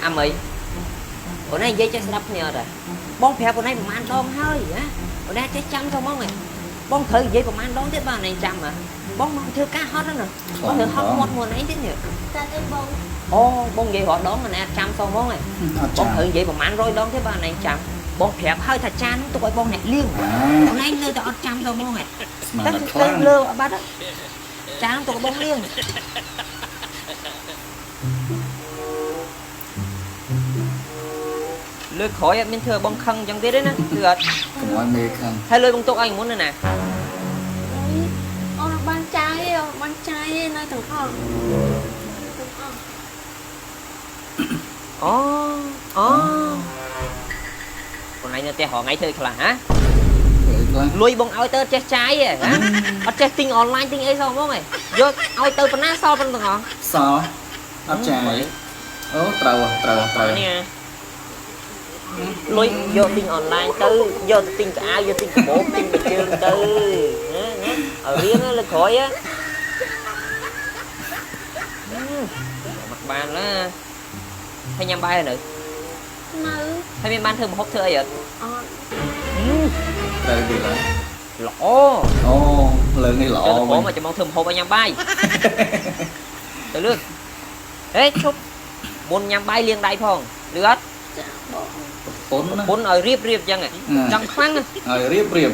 អាមីអូនឯងនិយាយចេះស្ដាប់គ្នាអត់ហ៎បងប្រាប់អូនឯងប្រហែលដងហើយណាអូនឯងចេះចាំទៅហ្មងហ៎បងត្រូវនិយាយប្រហែលដងទៀតបាទអូនឯងចាំហ៎បងមកធ្វើការហត់ហ្នឹងណាបងត្រូវហត់មាត់មួយអូនឯងទៀតនេះ តែទេបង អូបងនិយាយរាល់ដងអូនឯងអត់ចាំសោះហ្មងហ៎ អត់ចាំ បងត្រូវនិយាយប្រហែល100ដងទៀតបាទអូនឯងចាំបងប្រាប់ហើយថាចានទុកឲ្យបងអ្នកលាងអូនឯងនៅតែអត់ចាំសោះហ្មងហ៎ ស្មាន តែ តែខ្លាំង ទៅលើបាត់ចានទុកឲ្យបងលាងលើកក្រោយអត់មានធ្វើឲ្យបងខឹងអញ្ចឹងទៀតទេណាគឺអត់ កុំឲ្យមេខឹង ហើយលុយបងទុកឲ្យមុនណាណា អូនបានចាយទេអូនបានចាយទេនៅទាំងអស់ទាំងអស់ អូអូខ្លួនឯងនៅផ្ទះរាល់ថ្ងៃធ្វើខ្លះហ៎ ធ្វើអីខ្លះ លុយបងឲ្យទៅចេះចាយហ៎ហ៎អត់ចេះទិញអនឡាញទិញអីសោះហ្មងហ៎យកឲ្យទៅប៉ុណ្ណាសល់ប៉ុណ្ណឹងទាំងអស់ សល់អត់ចាយអូត្រូវត្រូវត្រូវ នេះលុយយកទិញអនឡាញទៅយកទៅទិញកៅអៅយកទិញកាបូបទិញបិជើងទៅណាណាឲ្យរៀងលើក្រោយហ៎មកបានណាហើយញ៉ាំបាយនៅ នៅ ហើយមានបានធ្វើម្ហូបធ្វើអីអត់ អត់ ត្រូវទៀតហើយ ល្អ អូលើនេះល្អ ចូលទៅ វិញ មកចាំមកធ្វើម្ហូបឲ្យញ៉ាំបាយទៅលឿនហេឈប់មុនញ៉ាំបាយលាងដៃផងលឺអត់ ចាបង ប្រពន្ធណា មុនឲ្យរៀបរៀបអញ្ចឹងចង់ខ្លាំង ឲ្យរៀបរៀប